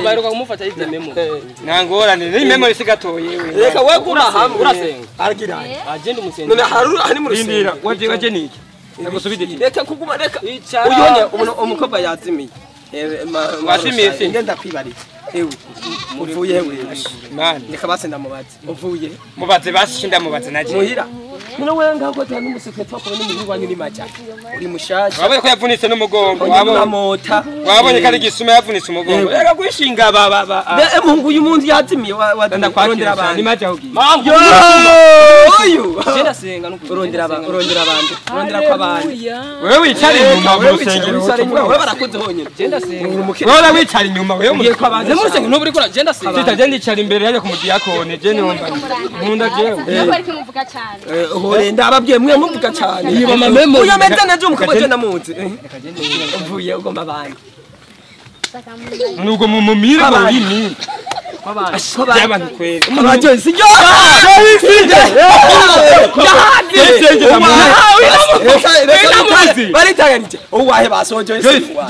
Baheruka kumufata yivye memo. Nangorane ni memo isigatoye we. Reka we guma hamwe urasenga. Aragira. Agenda umusenga. None haru hani mu rusenga. Rindira waje waje niki? Ndagusubidiki. Reka kuguma reka. Uyonye umukobwa yazimiye. Wazimiye si? Ngenda kwibarira. Ewe. Uvuye we. Mani. Reka base ndamubaze. Uvuye. Mubaze basi ndamubaze naje. Muhira. None wewe ngaho ko n'umusekretari wakora n'umuhungu wanyu ni macha. Uri mushasha. Wabonye ko yavunitse n'umugongo. Wabonye mota. Wabonye ko ari gisuma yavunitse umugongo. Reka kwishinga baba ba. Be muhungu uyu muntu yazimiye Ndakwakira abantu. Ni macha ugiye. Mangu. Oyu. Genda senga nuko. Urondera abantu, urondera abantu, urondera kwa abandi. Wewe wicara inyuma mu rusengero. Wewe barakuze honyine. Genda senga. Wewe wicara inyuma wewe Ugiye kwa abandi. Mu rusengero n'uburi kora genda senga. Sita je ndicara imbere yaje ku mudiyakone je niwumva. Nkunda jewe. Nako ariko muvuga cyane. Hore ndababwiye mwe muvuga cyane. Yiba amamemo. Uyo meze neza umukobwa je ndamuzi. Uvuye ugomba abandi. Nubwo mu mumire mu rurimi. By'abantu kweri. Abajo sijyo. Baritaganije. Uwahe basoje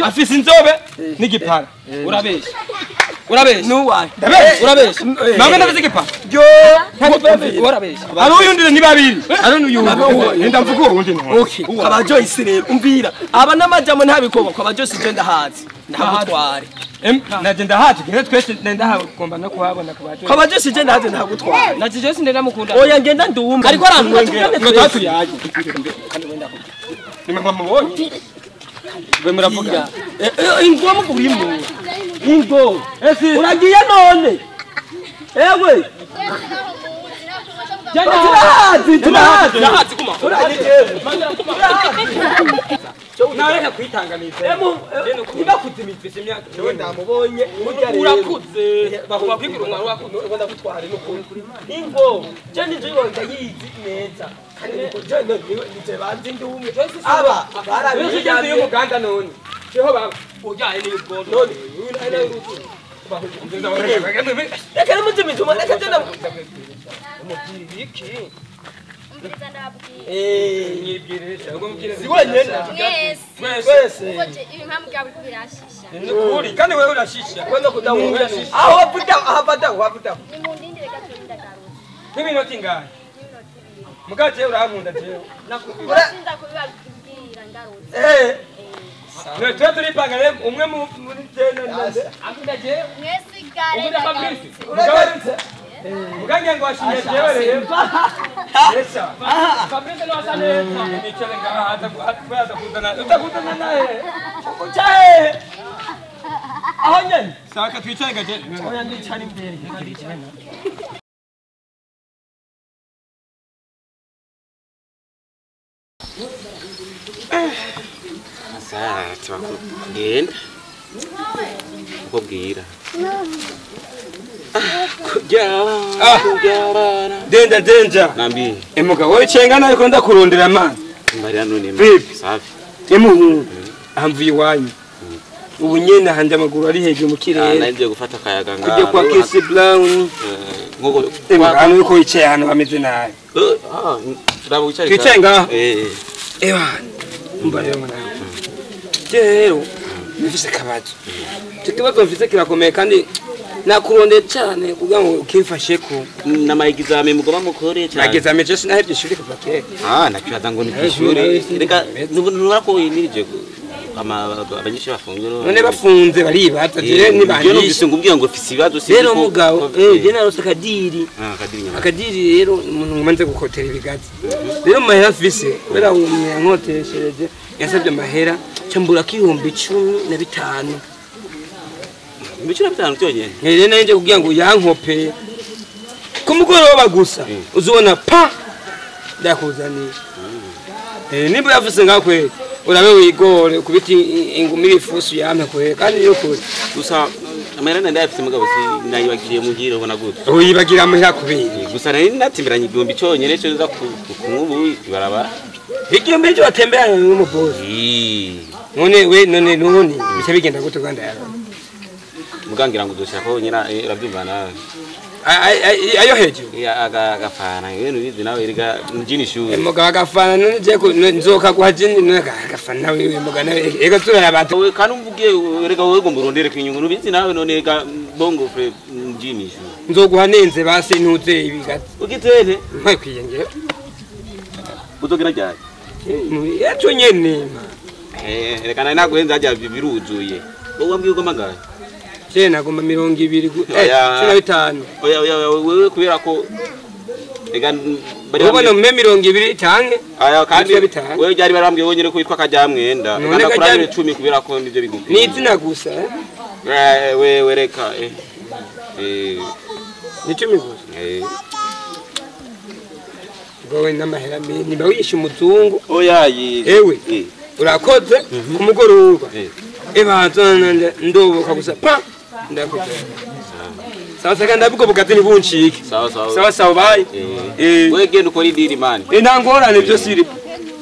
Afise inzobe n'igipara. Urabesha. Urabesha. Nuwahe. Urabesha. Mama ndafise igipara. Yo. Urabesha. Ari uyu ni babiri. Ari n'uyu. Ndamvuga uwo wundi none. Okay. Aba Joyce rero umvira. Aba namajamo ntabikoba kwa ba Joyce je ndahazi. Ndagutware. Naje ndahazi gende twese ndahagomba no kuhabona ku baje. Kwa ba Joyce je ndahazi ndagutware. Naje Joyce ndamukunda. Oya ngenda ndumva. Ariko aramwengera. Ngo twatuyaje. Nimwe mwamubonye. Mwe muravuga. Ingo mugurimo. Ingo. Uragiye none. Ewe. Turahazi, turahazi. Ndahazi kuma. Uragiye. Nawe reka kwitanganiza. Ntibakuzimije imyaka. Jewe ndamubonye. Urakuze. Bakwigura umwana wakuze ndagutwara n'ukuri. Ingo, je nije ndayizi neza. Kandi je nije banzi ndumwe. Aba barabiye yo muganda none. Jeho baba. Ujyaye ni ubwo none. Reka namuzimije umwana reka je Umubwira iki? Umviriza ndababwira. Nyibwire. Si wenyene. Mwese. Twese. Kuko je ibimpamvu byawe biriko birashisha. Nukuri kandi wewe urashisha. Kwenda kudahura. Aho wavuda, aho wavuda. Nimundindire gato ndagarutse. N'iminota ingahe? N'iminota ibiri. Muga jewe urankunda jewe. Sinza kubibabwira ngarutse. Eh. None tuba turipanga rero umwe muri jewe nande. Akunda jewe. Mwese gare Ukunda Fabrice. Uragarutse. Muga ngo washimye jewe rero. Yesa. Fabrice no asa neza. Nicare ngaha aza kuzana. Utakuzana naye. Ucahe. Aho nyene. Saka twicare gaje. Oya ndicara imbere. Sasa ngenda uko bwira Denda denja. Nambi. Emuga wowe cengana ariko ndakurondera mana. Mbarira none. Vipi? Safi. Emuhungu. Amvuye iwanyu. Ubu nyene hanje amaguru ari hejuru mu kirere. Naje gufata akayaga ngaha. Kujya kwa Kesi Brown. Nkoko hano yuko wicaye hano hameze nabi. Ah, rabo wicaye. Twicaye ngaha. Eh. Ewa. Mbarira mwana. Rero mfise akabazo. Icyo kibazo mfise kirakomeye kandi nakurondeye cyane kugira ngo ukimfashe ko nama examen mugoma mukore cyane. Examen je sinahevye ishuri kuva kera. Ah, nakibaza ngo ni kwishuri. Reka nubura ko yimirije ama abanyeshuri bafunze. None bafunze baribaza je nibandisha. Je numvise ngubwira ngo mfise ibibazo si rero mugabo je narose akadiri. Ah, akadiri nyama. Akadiri rero umuntu ngumanze gukotera ibigazi. Rero mahera mfise kubera umwe yankoteshereje yasabye amahera cyambura 10,015. 15 cyonyene. Rero nanje kugira ngo yankope ku mugoroba gusa uzubona pa ndakuzaniye. Nimba yavuze ngakwe urabe wigore kubiti ingumi ibifusu yampe kwe kandi yo kure gusa amahera ndayafise mugabo si nayibagiriye muhira ubona gute. Uyibagira muhira kubiri. Gusa nari natimberanye igihumbi cyonyene cyo nza kunkubu ibarabara. Igihumbi cyo watemberanye n'umubosi. None we none none bice bigenda gute Rwanda yaro. Mugangira ngo uzoshaka ko nyina urabyumva nawe. Ayo hejuru agafana ibintu bizi nawe erega mjini shuri mugabo agafana none je nzoka guha jini none agafana wewe mugana ego turara we kandi umvuge erega wewe gomba urondere kwinyungu nubizi nawe none erega bongo fre mjini shuri nzoguha nenze base ntuze ibigazi ugitene nkwiye ngewe uzogera ryari ejo nyene reka nari naguhenze harya biruzuye wowe wambwiye ugomba angahe je nagomba 20 15. Oya oya wewe kubera ko reka ubona mme 20 canke aya kandi wewe byari barambwiye wonyene ko witwa Kajyamwenda reka kurabira 10 kubera ko nivyo bigukwiye ni izina gusa wewe reka ni 10 gusa gowe n'amahera niba wishe umuzungu oya yi ewe urakoze kumugoroba ebanza ndoboka gusa pa ndakoze sawa sawa kandi abwo bugazi nibuncike sawa sawa sawa sawa bye wewe genda ukora idiri man ntangorane byo siri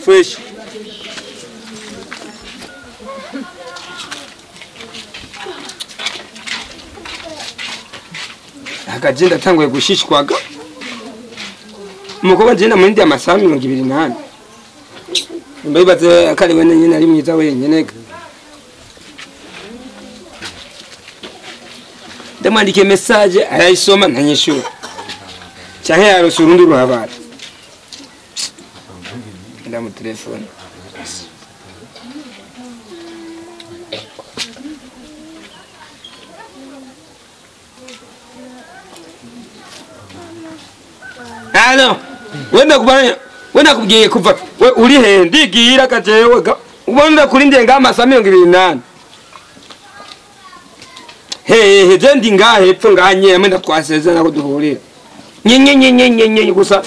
fresh akagenda atanguye gushishwaga umukobwa njye namurindi amasaha 28 mbibaze akari wene nyine ari mwiza wenyine ndamwandikiye message arayisoma ntanyishura canke yarose urundi ruhabara ndamutelefone Alo, wenda kubwiye kuva uri he ndigira kajewe ubona kuri ndenga amasaha 28 he je ndi ngahe hepfo nganye amwe ndatwasezerana ko duhurira nye nye nye nye nye gusa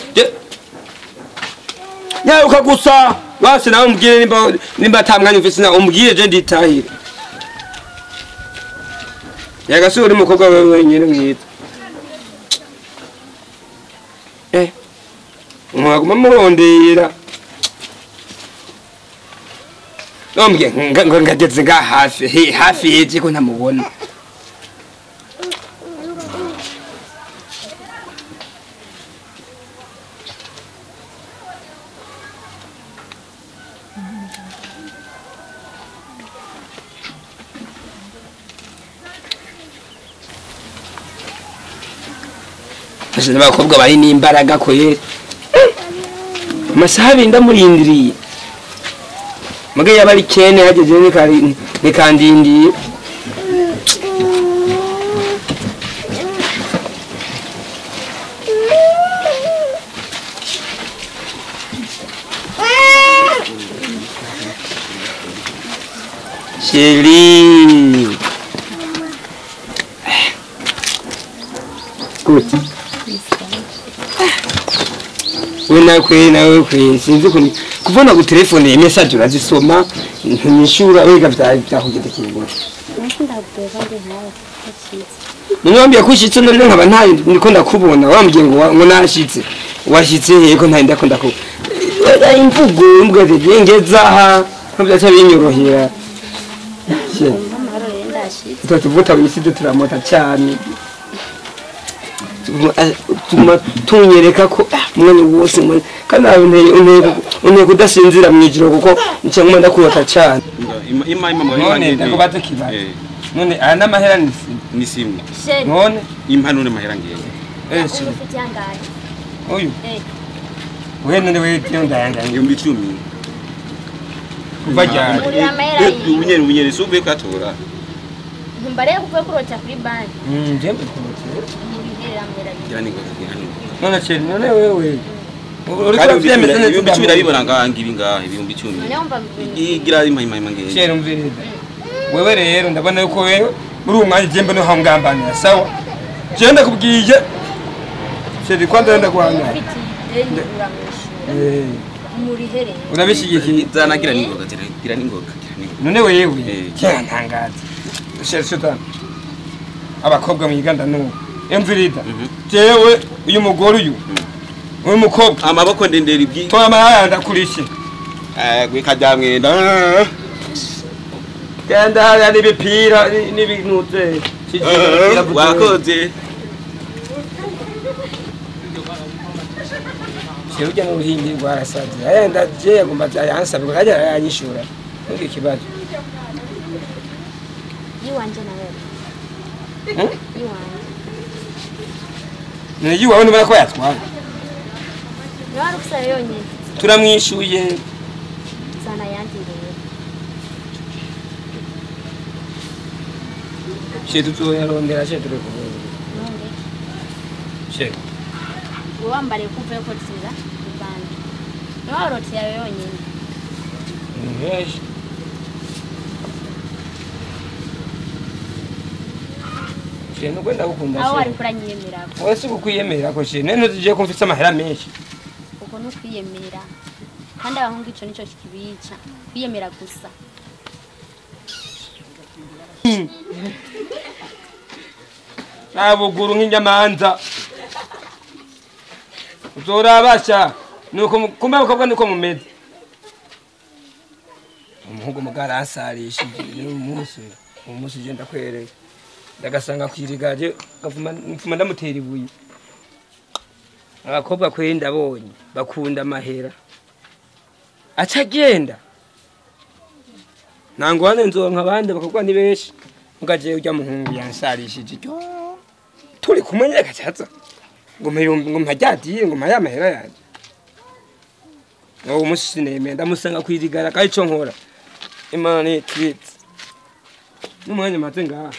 nyaruka gusa basi nawe umbwire nimba atamwanya ufise nawe umbwire je nditahire yagasubira uri umukobwa wewe wenyine mwiza mwaguma murondera nombye ngageze nga hafi hafi yeje ko ntamubona n'abakobwa bari n'imbaraga kweri amasaha abiri ndamurindiriye muga yaba ari kene hageze nikandindiye Chérie. Gute. Wena kwe nawe kwe sinzi ko kubona gutelefone message urazisoma ntinyishura wega byakugendekeye gute. None wambwiye ko ushitse none nkaba ntayo niko ndakubona wambwiye ngo nashitse washitse yego ntayo ndakunda ko imvugo imbwa zigengeza aha ntibyaca binyorohera. Tuvuta wisize turamota cyane tuma tunyereka ko umwanya wose kandi unteye kudasinzira mu ijoro kuko nca ndakurota cyane. Ima none ndakubaze kibazo none aya n'amahera ni simwe none impa none mahera ngiye uyu we none we ndayanganye 10,000 kuva ryari ubunyeri si uvuye kuyatora ntumbare kuvuye kurota kuri banki nje mbikurotera none chéri none wewe uriko uravyemeza neza ibihumbi 10 ndabibona ngaha ngibi ngaha ibihumbi 10 igira impa ngiye chéri umviriza wewe rero ndabona yuko wewe muri uwo mwanya jembe no hangambanira sawa je ndakubwiye chéri kwanza ndaguhanga urabishigikiye zanagira ningoga gira ningoga none wewe cyantangaza chéri shutana abakobwa mwiganda n'ubu emvirida jewe uyu mugore uyu mukobwa amaboko ndendera ibyi tora amahaya ndakurishe gwikajyamwenda genda hariya n'ibipira n'ibintu wakoze. Shewe ujya n'uruhindi rwarasaze. Aya ndaje yagomba yansabye kajya yanyishura. Ntuge kibazo. Yiwanje nawe. Yiwanje. Ni yiwawe nibara ko yatwara. Niwari ufise yonyine. Turamwishuye. Sana yandi rero. She tuzoyarondera she turi kumwe. None. She. Wambare kuva yuko tira banki. Niwari yawe yonyine. Yes. She nukwenda gukunda she. Aho wari kuranyiyemera. Wowe si kukwiyemera ko she. Nene tuje ko mfise amahera menshi. Uko no kwiyemera. Kandi abahungu ico nico kibica. Kwiyemera gusa. Nabuguru nk'inyamanza. Uzorabasha nuko kumbe abakobwa niko mumeze. Umuhungu mugara ansarishije umunsi je ndakwereka. Ndagasanga kwirigaje gavuma mfuma ndamutera ibuye. Abakobwa kweri ndabonye bakunda amahera. Aca agenda. Nangwane nzonka abandi bakobwa ni benshi. Mugaje ujya muhungu yansarishije cyo. Turi kumwe gacaza. Ngo mpiyumbi ngo mpajyadiye ngo mpaya amahera yanje. Nawo umunsi sinemeye ndamusanga kwirigara kandi ico nkora. Imana ni twitse. N'umwanya maze ngaha.